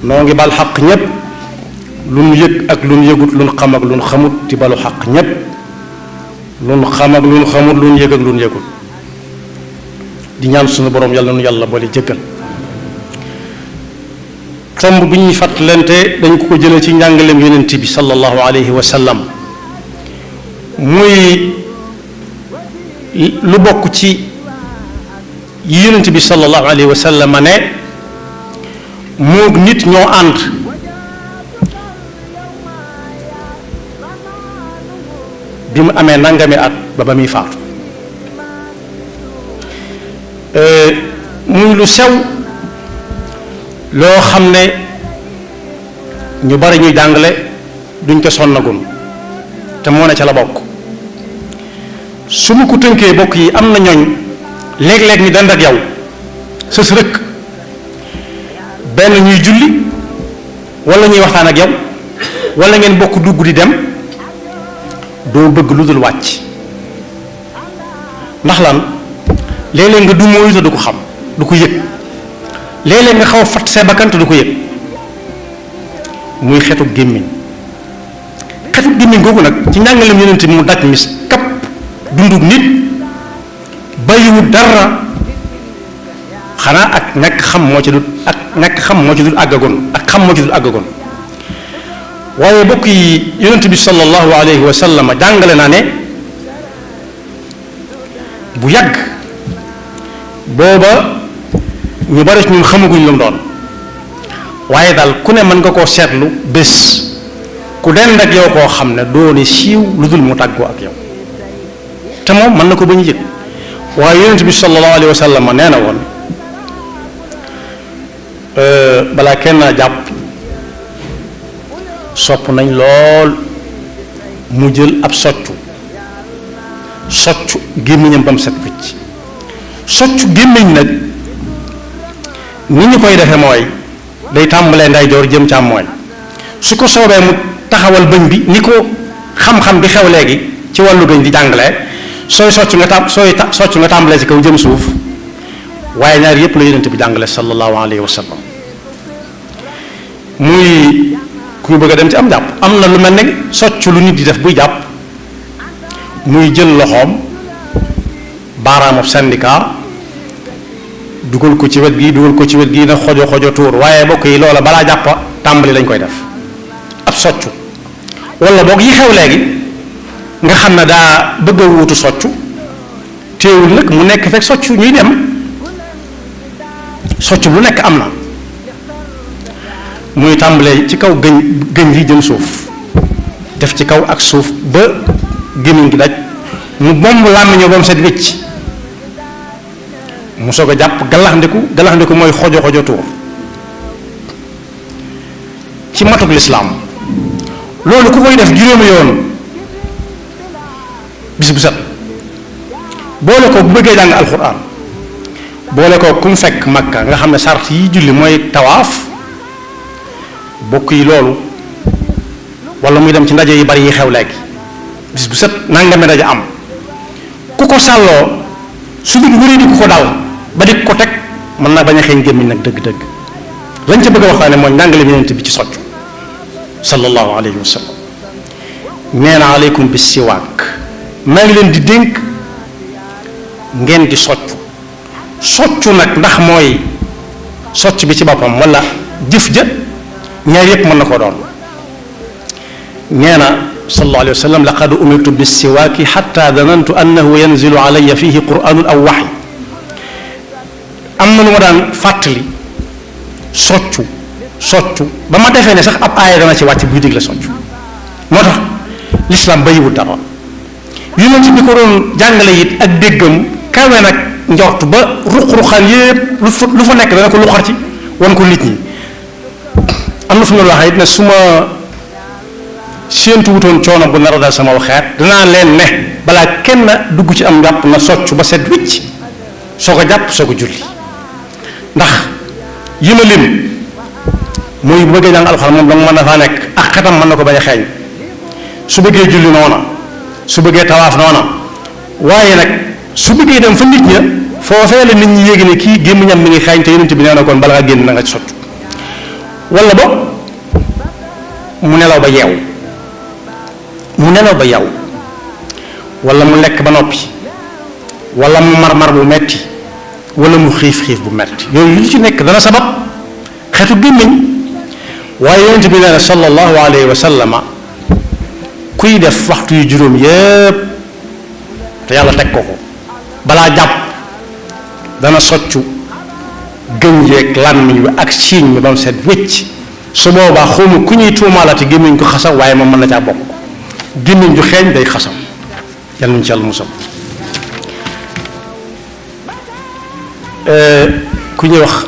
noo ngi bal xaq ñépp lu nu yëg ak lu nu yëgut lu nu xam ak lu nu xamut di balu xaq ñépp lu nu xam ak lu nu xamut lu nu yëg ak lu nu yëgut di ñaan suñu borom yàlla nu yàlla boole jëggal. tomb bi ñuy fàttalante dañ ko jëlee ci njàngaleem yonent bi sallallahu alayhi wa sallam muy lu bokk ci yonent bi sallallahu alayhi wa sallam ne moog nit ñoo ànd bi mu amee nangami at ba muy faatu muy lu sew loo xam ne ñu bari ñuy jàngale duñ ko sonnagum te moo ne ca la bokk su ma ko tënkee bokk yi am na ñooñ léeg-léeg ñu dend ak yow sës rëkk benn ñuy julli wala ñuy waxtaan ak yow wala ngeen bokk dugg di dem doo bëgg lu dul wàcc ndax lan léeg-léeg nga du mooyu te du ko xam du ko yëg léeg-léeg nga xaw a fat see bakkan te du ko yëg muy xetu gémmiñ googu nag ci njàngaleem yonent mu daj mis kapp dundug nit bàyyiwul dara xanaa ak ñàkk xam moo ci dul àggagoon ak xam moo ci dul àggagoon waaye bokk yi yonent bi sallallahu alayhi wa sallam jàngale naa ne bu yàgg booba ñu bari ñun xamaguñ lu mu doon waaye daal ku ne mën nga koo seetlu bés ku dend ak yow koo xam ne doone siiw lu dul mu tàggoo ak yow te moom mën na ko bañ a yëg waaye yonent bi sallallahu alayhi wa sallam nee na woon balaa kenn jàpp sopp nañ lool mu jël ab soccu gémmiñam ba mu set wicc soccu gémmiñ nag ni ñu koy defee mooy day tàmbalee ndeyjoor jëm càmmooñ su ko soobee mu taxawal bëñ bi ni ko xam-xam bi xew léegi ci wàllu gëñ di jàngalee sooy soccu nga tàmbalee ci kaw jëm suuf waaye ñaar yépp la yonent bi jàngale sallallahu alayhi wa sallam muy ku ñu bëgg a dem ci am jàpp am na lu mel ne soccu lu nit di def buy jàpp muy jël loxoom baaraamu syndicat dugal ko ci wet gi na xojo tuur waaye bokk yi loola balaa jàppa tàmbali lañ koy def ab soccu wala boog yi xew léegi nga xam ne daa bëgg a wuutu soccu teewul nag mu nekk fekk soccu ñuy dem soccu lu nekk am na muy tàmbalee ci kaw gëñ yi jëm suuf def ci kaw ak suuf ba gémmiñ gi daj mu bomb làmmiñoo ba mu set wécc mu soog a jàpp galaxndiku mooy xojo tuur ci matuk lislaam loolu ku koy def juróomi yoon bis bu set boole ko bu bëggee jàng alxuraan boole ko ku mu fekk makka nga xam ne sart yi julli mooy tawaaf bokk yi loolu wala muy dem ci ndaje yi bari yi xew léegi bis bu set nangami ndaje am ku ko sàlloo su dul wéree di ku ko dal ba di ko teg mën naa bañ a xeeñ gémmiñ nag dëgg-dëgg lañ ca bëgg a waxtaane mooy njàngale yonent bi ci soccu sallallahu alayhi wa sallam nee na aleykum bis siwaak maa ngi leen di dénk ngeen di soccu nag ndax mooy socc bi ci boppam wala jëf ja ñaar yépp mën na ko doon nee na sallallahu alayhi wa sallam laqad umirtu bis siwaaki xatta danantu annahu yanzilu alayya fihi qur'anun aw waxy am na lu ma daan fàttali soccu ba ma defee ne sax ab aaya dana ci wàcc buy digle soccu moo tax lislaam bayiwul dara yonent bi ko doon jàngale it ak déggam kawe nag njort ba ruq-ruqaan yépp lu fa nekk dana ko luxar ci wan ko nit ñi am na fu mu la waxee it ne su ma séentu wutoon coono bu nar a dal sama xeet danaa leen ne balaa kenn dugg ci am njàpp na soccu ba set wicc soo ko jàpp soo ko julli ndax yi ma lim mooy bu bëggee jàng alxuraan moom danga mën na faa nekk ak xetam mën na ko bañ a xeeñ su bëggee julli noona su bëggee tawaaf noona waaye nag su bëggee dem fa nit ña foofee la nit ñi yéegi ne kii gémmiñam mi ngi xeeñ te yonent bi nee na kon bala nga génn na nga ci soccu wala ba mu nelaw ba yeew wala mu lekk ba noppi wala mu mar bu metti wala mu xiif bu metti yooyu lu ci nekk dana sabab xeetu gémmiñ waaye yonent bi nee na sallallahu alayhi wa sallama kuy def waxtu yu juróom yépp te yàlla teg ko balaa jàpp dana soccu gën yeeg làmmiñ wi ak siiñ mi ba mu set wécc su boobaa xawma ku ñuy tuumaalati gémmiñ ko xasaw waaye moom mën na caa bokk gémmiñ ju xeeñ day xasaw yal nañu ci yàlla musal ku ñuy wax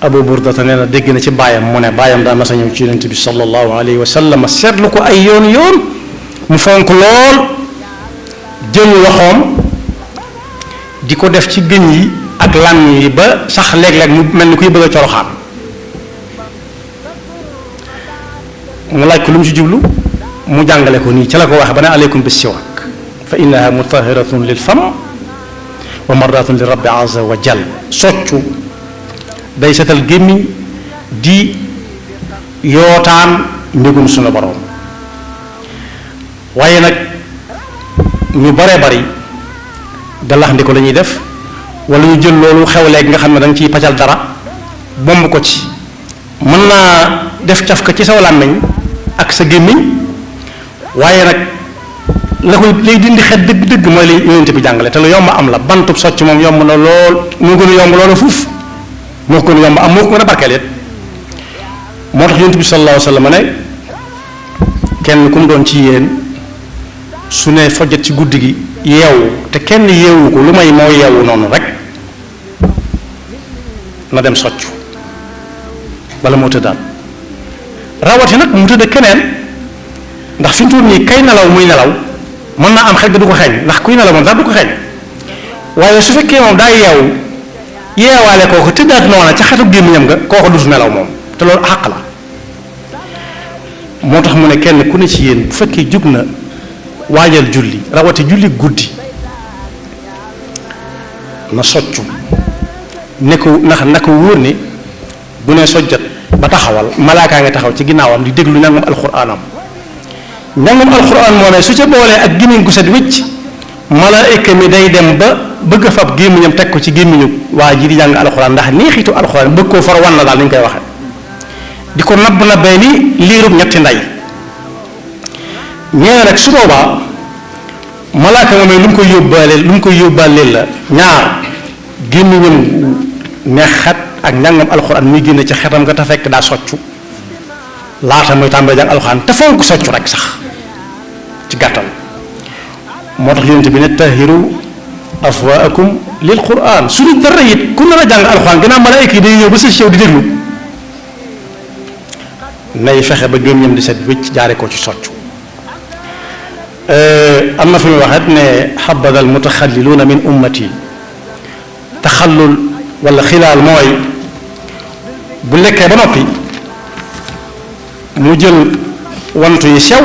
Abu Burdata nee na dégg na ci baayam mu ne baayam daa mas a ñëw ci yonent bi sallallahu alayhi wa sallam seetlu ko ay yoon mu fonk lool jël loxoom di ko def ci gëñ yi ak làmmiñ yi ba sax léeg-léeg mu mel ni kuy bëgg a coroxaan mu laaj ko lu mu ci jublu mu jàngale ko nii ca la ko waxe ba ne aleykum bis siwaak fa innaha mutahiratun lil fam wa mardatun li rabbi azza wa jal soccu day setal gémmiñ di yootaan mbégum sunu boroom waaye nag ñu baree bari galax ndi ko la ñuy def wala ñu jël loolu xew léegi nga xam ne danga ciy paccal dara bomb ko ci mën naa def caf ka ci saw làmmiñ ak sa gémmiñ waaye nag la koy lay dindi xet dëgg-dëgg mooy li yonent bi jàngale te lu yomb am la bantub socc moom yomb na lool moo gën a yomb loolu fuuf moo ko gën a yomb am moo ko gën a barkeel it moo tax yonent bi sallallahu alayhi wa sallam ne kenn ku mu doon ci yéen su ne fojjat ci guddi gi yeewu te kenn yeewu ko lu may moo yeewu noonu rek na dem soccu bala moo tëddaat rawati nag mu tëdd keneen ndax fi mu toll nii kay nelaw muy nelaw mën naa am xel ga du ko xeeñ ndax kuy nelaw moom sax du ko xeeñ waaye su fekkee moom daa yeewaale kooku tëddaat noona ca xetu gémmiñam nga kooku dutu nelaw moom te loolu xàq la moo tax mu ne kenn ku ne ci yéen bu fekkee jug na waajal julli rawati julli guddi na soccu ne ko na ko wóor ne bu ne sojjat ba taxawal malaakaa nga taxaw ci ginnaawam di déglu njàngum alxuraanam njàngum alxuraan moomee su ca boolee ak gémmiñ gu set wécc malaayika mi day dem ba bëgg a fab gémmiñam teg ko ci gémmiñu waa ji di jàng alxuraan ndax neexitu alxuraan bëgg koo far wan na daal ni ñu koy waxe di ko nabb nabbee ni liirub ñetti nday ñee rek su boobaa malaaka moomee lu mu koy yóbbaaleel la ñaar gémmiñam neex xet ak njàngam alxuraan muy génne ci xetam nga te fekk daa soccu laata muy tàmbali jàng alxuraan te fonk soccu rek sax ci gàttal moo tax yonent bi ne tahiru afwaakum lil quran su ñu dara it ku nar a jàng alxuraan gannaaw malaayika yi day ñëw ba sa yow di déglu nay fexe ba gémmiñam di set wécc jaare ko ci soccu am na fu muy waxet ne xabada al mutaxalliluuna min ummati taxallul wala xilaal mooy bu lekkee ba noppi mu jël wantu yi sew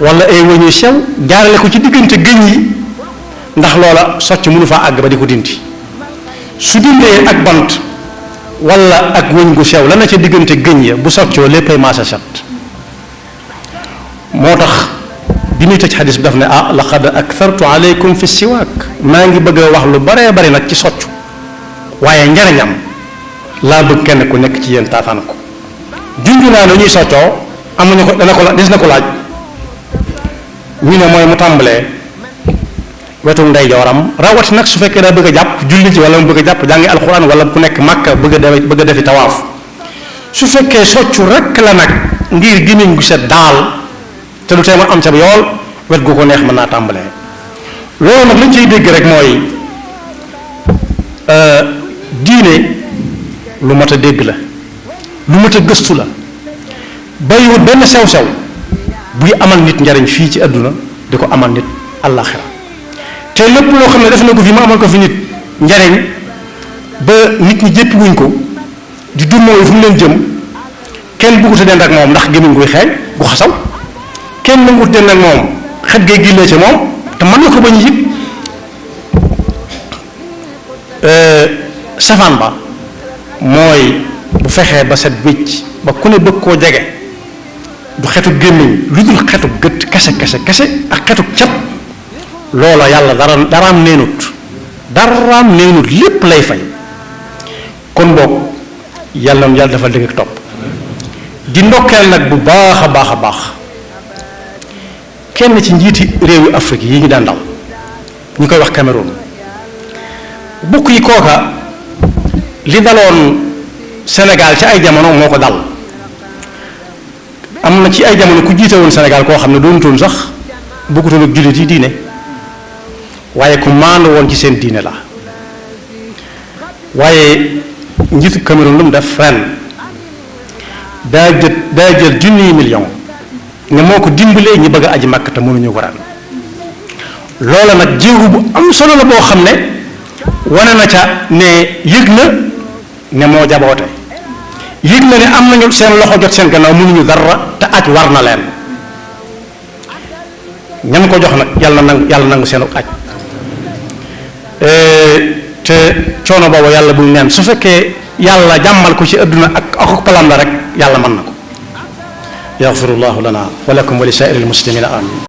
wala ay wëñ yu sew jaarale ko ci diggante gëñ yi ndax loola socc mënu faa àgg ba di ko dindi su dindee ak bant wala ak wëñ gu sew la na ca diggante gëñ ya bu soccoo léppay maasa set moo tax bi muy tëj xadis bi daf ne laqad akthartu alaykum fi siwaak maa ngi bëgg a wax lu baree bari nag ci soccu waaye njariñam laa bëgg kenn ku nekk ci yéen taataan ko junju naa lu ñuy soccoo amuñu ko dana ko la des na ko laaj ñu ne mooy mu tàmbalee wetu ndeyjooram rawati nag su fekkee daa bëgg a jàpp julli ci wala mu bëgg a jàpp jàngi alxuraan wala ku nekk màkka bëgg a defi tawaaf su fekkee soccu rek la nag ngir gémmiñ gu set daal te lu tee ma am ca yool wet gu ko neex mën naa tàmbalee loolu nag lañ ciy dégg rek mooy diine lu mat a dégg la lu mat a gëstu la bàyyiwut benn sew-sew buy amal nit njariñ fii ci àdduna di ko amal nit àllaaxira te lépp loo xam ne def na ko fi mu amal ko fi nit njariñ ba nit ñi jéppi wuñ ko di dummóoyu fu mu leen jëm kenn bëggut a dend ak moom ndax gémmiñ guy xeeñ gu xasaw kenn nangut dend ak moom xet gay gillee ci moom te mën na ko bañ yëg safaan ba mooy bu fexee ba set wécc ba ku ne bëgg koo jege du xetu gémmiñ lu dul xetu gët kese kese kese ak xetu cat loola yàlla daraam neenut lépp lay fay. kon boog yàlla na yàlla dafa dëgg ak topp di ndokkeel nag bu baax a baax a baax kenn ci njiiti réewi Afrique yi ñu daan dal ñu koy wax Cameroun bukk yi kooka li daloon Sénégal ci ay jamono moo ko dal am na ci ay jamono ku jiite woon Sénégal koo xam ne doonutoon sax bokkutoon ak jullit yi diine waaye ku maandu woon ci seen diine la waaye njiitu Cameroun lu mu def ren daa jël junniy million ne moo ko dimbalee ñi bëgg a aji Makka te mënuñu ko ren loola nag jéego bu am solo la boo xam ne wane na ca ne yëg na ne moo jaboote yëg na ne am nañu seen loxo jot seen gannaaw mënuñu dara te aj war na leen ñam ko jox nag yàlla nangu seenu aj te coono boobu yàlla bul neen su fekkee yàlla jàmmal ko ci adduna ak palam la rek yàlla mën na ko yaxfirullahu lana wa lakum wa li saa'iril muslimina amin